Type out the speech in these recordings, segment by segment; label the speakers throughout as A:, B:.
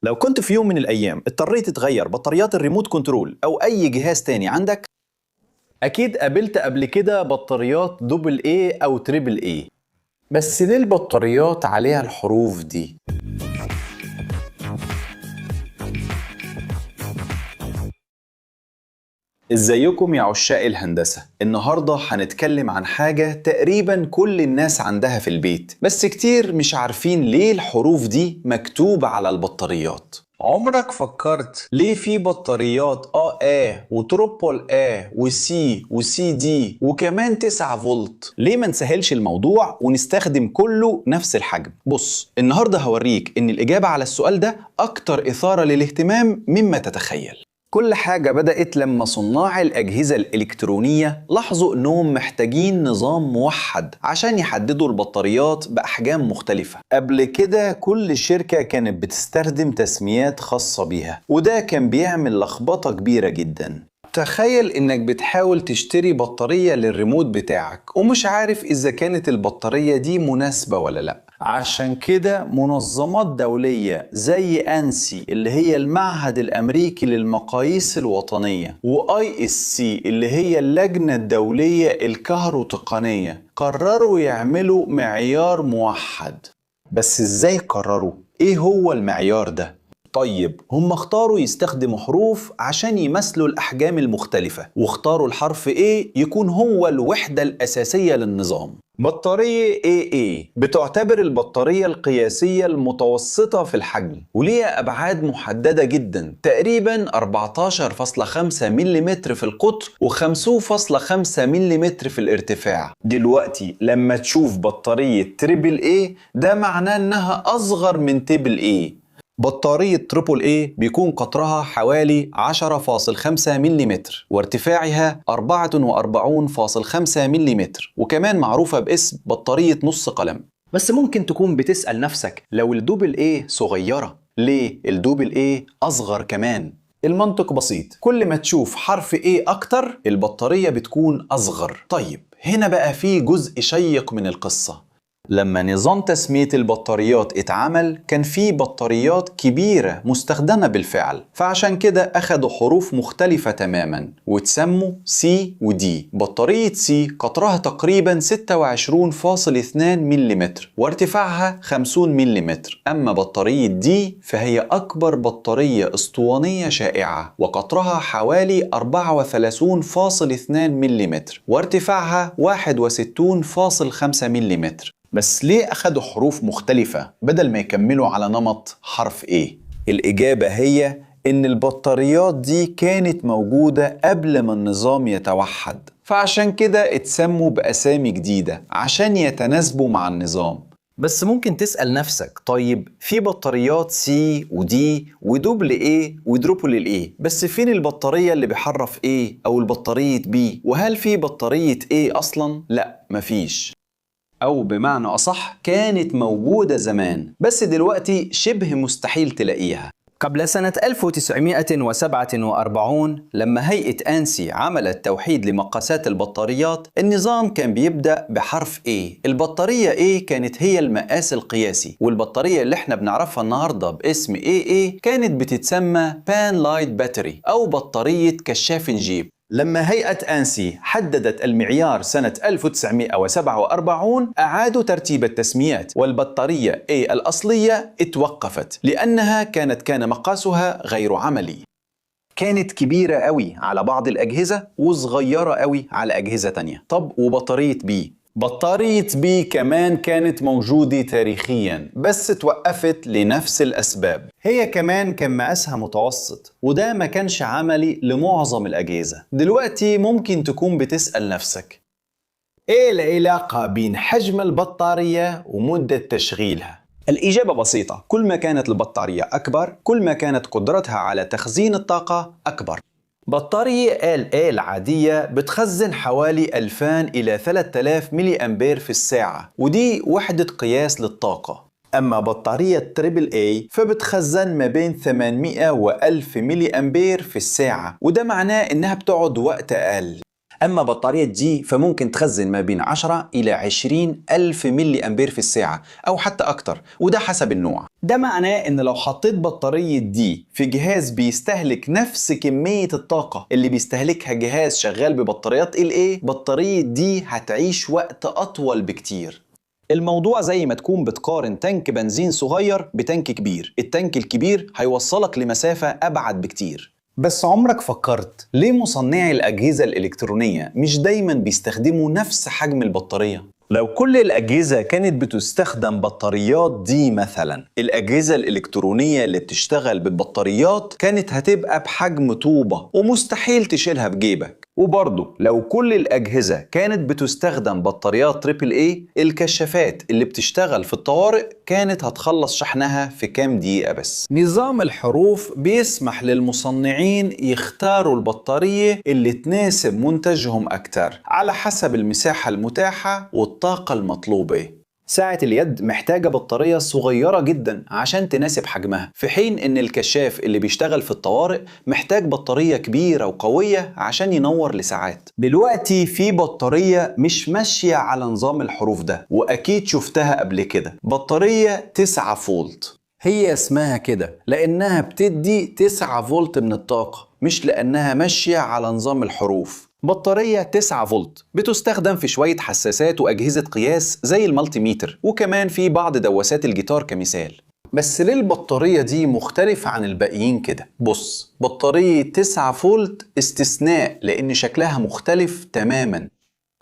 A: لو كنت في يوم من الأيام اضطريت تغير بطاريات ال remote control أو أي جهاز تاني عندك، أكيد قابلت قبل كده بطاريات double A أو triple A. بس ليه البطاريات عليها الحروف دي؟ ازيكم يا عشاق الهندسة؟ النهاردة هنتكلم عن حاجة تقريبا كل الناس عندها في البيت، بس كتير مش عارفين ليه الحروف دي مكتوبة على البطاريات.
B: عمرك فكرت ليه في بطاريات AA و triple A و C و CD وكمان 9 فولت؟
A: ليه ما نسهلش الموضوع ونستخدم كله نفس الحجم؟ بص، النهاردة هوريك ان الإجابة على السؤال ده أكتر إثارة للاهتمام مما تتخيل. كل حاجة بدأت لما صناع الأجهزة الإلكترونية لاحظوا إنهم محتاجين نظام موحد عشان يحددوا البطاريات بأحجام مختلفة. قبل كده كل شركة كانت بتستخدم تسميات خاصة بيها، وده كان بيعمل لخبطة كبيرة جدا.
B: تخيل انك بتحاول تشتري بطارية للريموت بتاعك ومش عارف اذا كانت البطارية دي مناسبة ولا لا. عشان كده منظمات دولية زي ANSI اللي هي المعهد الأمريكي للمقاييس الوطنية، و ISC اللي هي اللجنة الدولية الكهروتقنية، قرروا يعملوا معيار موحد. بس ازاي قرروا؟ ايه هو المعيار ده؟
A: طيب هم اختاروا يستخدموا حروف عشان يمثلوا الأحجام المختلفة، واختاروا الحرف A يكون هو الوحدة الأساسية للنظام. بطارية AA بتعتبر البطارية القياسية المتوسطة في الحجم، وليها أبعاد محددة جدا، تقريبا 14.5 ملم في القطر و5.5 ملم في الارتفاع. دلوقتي لما تشوف بطارية triple A ده معناه إنها أصغر من triple A. بطارية triple A بيكون قطرها حوالي 10.5 ملم وارتفاعها 44.5 ملم، وكمان معروفة باسم بطارية نص قلم. بس ممكن تكون بتسأل نفسك، لو ال double A صغيرة ليه ال double A أصغر كمان؟ المنطق بسيط، كل ما تشوف حرف A أكتر البطارية بتكون أصغر. طيب هنا بقى في جزء شيق من القصة. لما نظام تسمية البطاريات اتعمل كان في بطاريات كبيرة مستخدمة بالفعل، فعشان كده أخدوا حروف مختلفة تماما وتسموا C و D. بطارية C قطرها تقريبا 26.2 ملم وارتفاعها 50 ملم. أما بطارية D فهي أكبر بطارية اسطوانية شائعة وقطرها حوالي 34.2 ملم وارتفاعها 61.5 ملم. بس ليه أخدوا حروف مختلفة بدل ما يكملوا على نمط حرف A؟ الإجابة هي إن البطاريات دي كانت موجودة قبل ما النظام يتوحد، فعشان كده اتسموا بأسامي جديدة عشان يتناسبوا مع النظام. بس ممكن تسأل نفسك، طيب في بطاريات C و D و double A و triple A، بس فين البطارية اللي بحرف A أو البطارية B؟ وهل في بطارية A أصلا؟ لا، مفيش. أو بمعنى أصح كانت موجودة زمان بس دلوقتي شبه مستحيل تلاقيها. قبل سنة 1947 لما هيئة ANSI عملت توحيد لمقاسات البطاريات، النظام كان بيبدأ بحرف A. البطارية A كانت هي المقاس القياسي، والبطارية اللي احنا بنعرفها النهاردة باسم AA كانت بتتسمى Pan Light Battery أو بطارية كشاف الجيب. لما هيئة ANSI حددت المعيار سنة 1947 أعادوا ترتيب التسميات، والبطارية A الأصلية اتوقفت لأنها كان مقاسها غير عملي. كانت كبيرة قوي على بعض الأجهزة وصغيرة قوي على أجهزة تانية. طب وبطارية B؟ بطارية B كمان كانت موجودة تاريخيا بس توقفت لنفس الأسباب. هي كمان كان مقاسها متوسط وده ما كانش عملي لمعظم الأجهزة. دلوقتي ممكن تكون بتسأل نفسك، إيه العلاقة بين حجم البطارية ومدة تشغيلها؟ الإجابة بسيطة، كل ما كانت البطارية أكبر كل ما كانت قدرتها على تخزين الطاقة أكبر. بطارية AA العادية بتخزن حوالي 2000 إلى 3000 ملي أمبير في الساعة، ودي وحدة قياس للطاقة. أما بطارية triple A فبتخزن ما بين 800 و 1000 ملي أمبير في الساعة، وده معناه إنها بتقعد وقت أقل.
B: أما بطارية D فممكن تخزن ما بين 10 إلى 20 ألف ملي أمبير في الساعة أو حتى أكتر، وده حسب النوع. ده معناه إن لو حطيت بطارية D في جهاز بيستهلك نفس كمية الطاقة اللي بيستهلكها جهاز شغال ببطاريات ال A، بطارية D هتعيش وقت أطول بكتير. الموضوع زي ما تكون بتقارن تانك بنزين صغير بتانك كبير، التانك الكبير هيوصلك لمسافة أبعد بكتير. بس عمرك فكرت ليه مصنعي الأجهزة الإلكترونية مش دايما بيستخدموا نفس حجم البطارية؟ لو كل الأجهزة كانت بتستخدم بطاريات دي مثلا، الأجهزة الإلكترونية اللي بتشتغل بالبطاريات كانت هتبقى بحجم طوبة ومستحيل تشيلها بجيبك. وبرضه لو كل الأجهزة كانت بتستخدم بطاريات triple A، الكشافات اللي بتشتغل في الطوارئ كانت هتخلص شحنها في كام دقيقة بس. نظام الحروف بيسمح للمصنعين يختاروا البطارية اللي تناسب منتجهم أكتر على حسب المساحة المتاحة والطاقة المطلوبة. ساعة اليد محتاجة بطارية صغيرة جدا عشان تناسب حجمها، في حين ان الكشاف اللي بيشتغل في الطوارئ محتاج بطارية كبيرة وقوية عشان ينور لساعات. دلوقتي في بطارية مش ماشية على نظام الحروف ده، واكيد شفتها قبل كده، بطارية 9 فولت. هي اسمها كده لانها بتدي 9 فولت من الطاقة، مش لانها ماشية على نظام الحروف. بطارية 9 فولت بتستخدم في شوية حساسات وأجهزة قياس زي ال multimeter، وكمان في بعض دواسات الجيتار كمثال. بس ليه البطارية دي مختلفة عن الباقيين كده؟ بص، بطارية 9 فولت استثناء لأن شكلها مختلف تماما.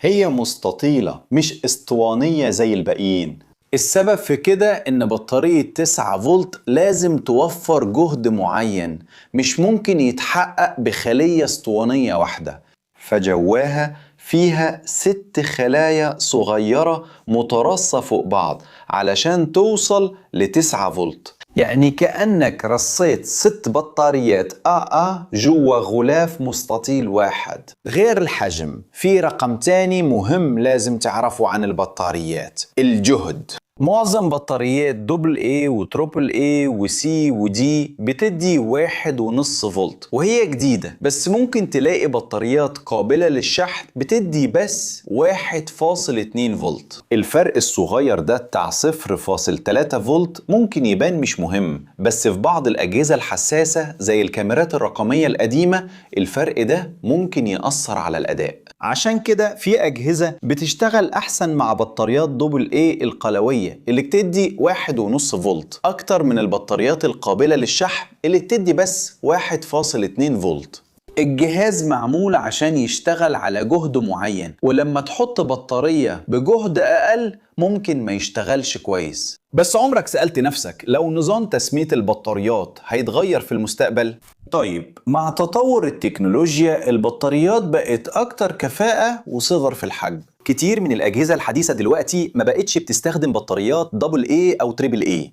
B: هي مستطيلة مش اسطوانية زي الباقيين. السبب في كده إن بطارية 9 فولت لازم توفر جهد معين مش ممكن يتحقق بخلية اسطوانية واحدة، فجواها فيها 6 خلايا صغيرة متراصة فوق بعض علشان توصل ل9 فولت. يعني كأنك رصيت 6 بطاريات AA جوا غلاف مستطيل واحد. غير الحجم، في رقم تاني مهم لازم تعرفه عن البطاريات، الجهد. معظم بطاريات double A و triple A و C و D بتدي 1.5 فولت وهي جديدة، بس ممكن تلاقي بطاريات قابلة للشحن بتدي بس 1.2 فولت. الفرق الصغير ده بتاع 0.3 فولت ممكن يبان مش مهم، بس في بعض الأجهزة الحساسة زي الكاميرات الرقمية القديمة الفرق ده ممكن يأثر على الأداء. عشان كده في أجهزة بتشتغل أحسن مع بطاريات double A القلوية اللي بتدي 1.5 فولت أكتر من البطاريات القابلة للشحن اللي بتدي بس 1.2 فولت. الجهاز معمول عشان يشتغل على جهد معين، ولما تحط بطارية بجهد أقل ممكن ما يشتغلش كويس. بس عمرك سألت نفسك لو نظام تسمية البطاريات هيتغير في المستقبل؟ طيب، مع تطور التكنولوجيا البطاريات بقت أكتر كفاءة وصغر في الحجم. كتير من الأجهزة الحديثة دلوقتي ما بقتش بتستخدم بطاريات double A أو triple A،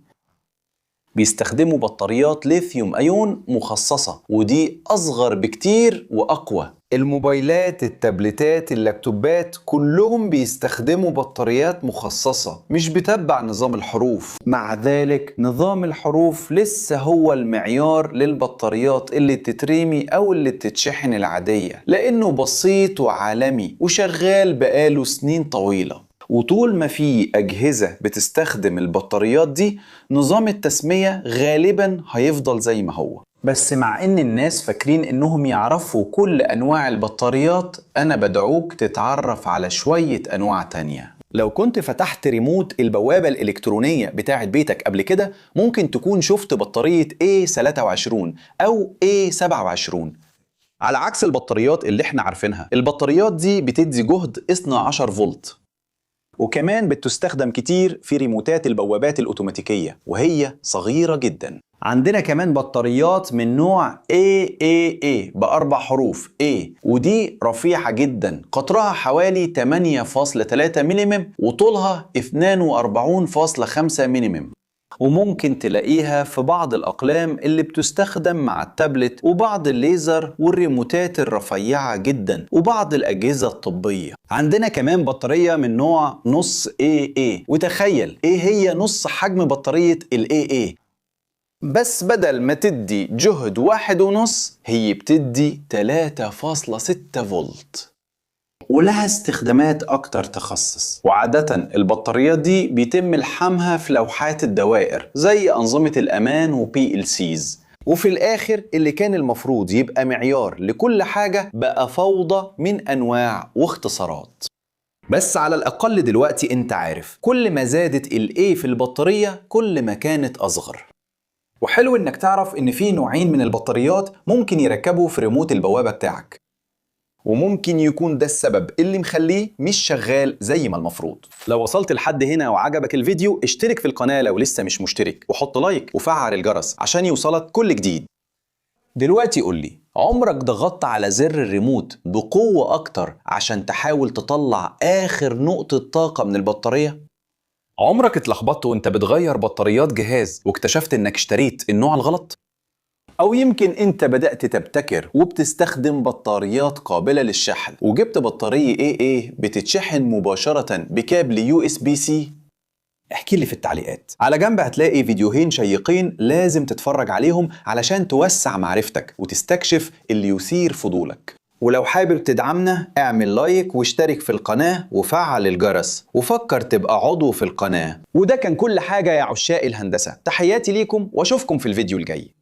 B: بيستخدموا بطاريات ليثيوم أيون مخصصة، ودي أصغر بكتير وأقوى. الموبايلات، التابلتات، اللابتوبات كلهم بيستخدموا بطاريات مخصصة مش بتبع نظام الحروف. مع ذلك نظام الحروف لسه هو المعيار للبطاريات اللي بتترمي أو اللي بتتشحن العادية، لأنه بسيط وعالمي وشغال بقاله سنين طويلة. وطول ما في أجهزة بتستخدم البطاريات دي نظام التسمية غالبا هيفضل زي ما هو. بس مع إن الناس فاكرين إنهم يعرفوا كل أنواع البطاريات، أنا بدعوك تتعرف على شوية أنواع تانية. لو كنت فتحت ريموت البوابة الإلكترونية بتاعة بيتك قبل كده ممكن تكون شفت بطارية A23 أو A27. على عكس البطاريات اللي احنا عارفينها، البطاريات دي بتدي جهد 12 فولت، وكمان بتستخدم كتير في ريموتات البوابات الأوتوماتيكية وهي صغيرة جدا. عندنا كمان بطاريات من نوع AAA بأربع حروف A، ودي رفيعة جدا، قطرها حوالي 8.3 ملم وطولها 42.5 ملم، وممكن تلاقيها في بعض الأقلام اللي بتستخدم مع التابلت وبعض الليزر والريموتات الرفيعة جدا وبعض الأجهزة الطبية. عندنا كمان بطارية من نوع نص AA، وتخيل إيه هي نص حجم بطارية ال AA، بس بدل ما تدي جهد 1.5 هي بتدي 3.6 فولت. ولها استخدامات أكتر تخصص. وعادة البطاريات دي بيتم لحامها في لوحات الدوائر زي أنظمة الأمان و PLCs. وفي الآخر اللي كان المفروض يبقى معيار لكل حاجة بقى فوضى من أنواع واختصارات. بس على الأقل دلوقتي أنت عارف كل ما زادت ال A في البطارية كل ما كانت أصغر. وحلو إنك تعرف إن في نوعين من البطاريات ممكن يركبوا في ريموت البوابة بتاعك، وممكن يكون ده السبب اللي مخليه مش شغال زي ما المفروض. لو وصلت لحد هنا وعجبك الفيديو اشترك في القناة لو لسه مش مشترك، وحط like وفعل الجرس عشان يوصلك كل جديد. دلوقتي قولي، عمرك ضغطت على زر الريموت بقوة أكتر عشان تحاول تطلع آخر نقطة طاقة من البطارية؟ عمرك اتلخبطت وانت بتغير بطاريات جهاز واكتشفت انك اشتريت النوع الغلط؟ أو يمكن أنت بدأت تبتكر وبتستخدم بطاريات قابلة للشحن وجبت بطارية AA بتتشحن مباشرة بكابل USB-C؟ احكي لي في التعليقات. على جنب هتلاقي فيديوهين شيقين لازم تتفرج عليهم علشان توسع معرفتك وتستكشف اللي يثير فضولك. ولو حابب تدعمنا اعمل like واشترك في القناة وفعل الجرس، وفكر تبقى عضو في القناة. وده كان كل حاجة يا عشاق الهندسة. تحياتي ليكم واشوفكم في الفيديو الجاي.